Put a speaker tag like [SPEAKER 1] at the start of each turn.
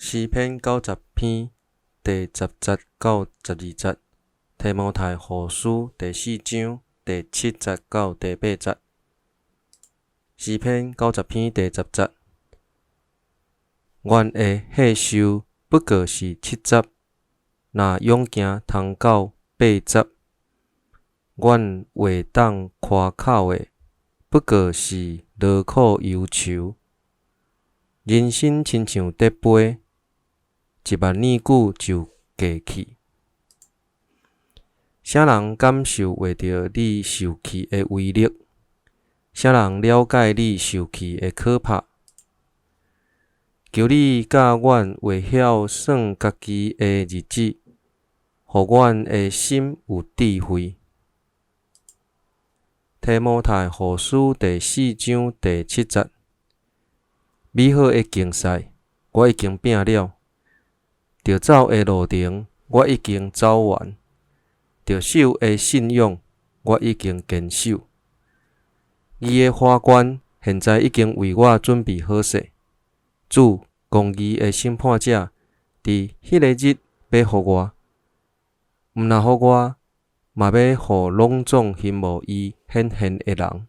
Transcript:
[SPEAKER 1] 詩篇90篇第10節到12節，提摩太後書第四章第七節到第八節。詩篇九十篇第十節，阮的歲壽不過是70，若勇健通到80。阮會當誇口的，不過是勞苦憂愁。人生親像蝶飛，一目爾久就過去。啥人感受袂著你受氣的威力？啥人了解你受氣的可怕？求你教阮會曉算家己的日子，予阮的心有智慧。提摩太後書第四章第七節，美好的競賽，我已經拼了；著走的路程，我已經走完；著守的信仰，我已經堅守。義的華冠現在已經為我準備好勢，主公義的審判者，佇彼个日欲予我，毋但予我，嘛欲予攏總欣慕伊顯現的人。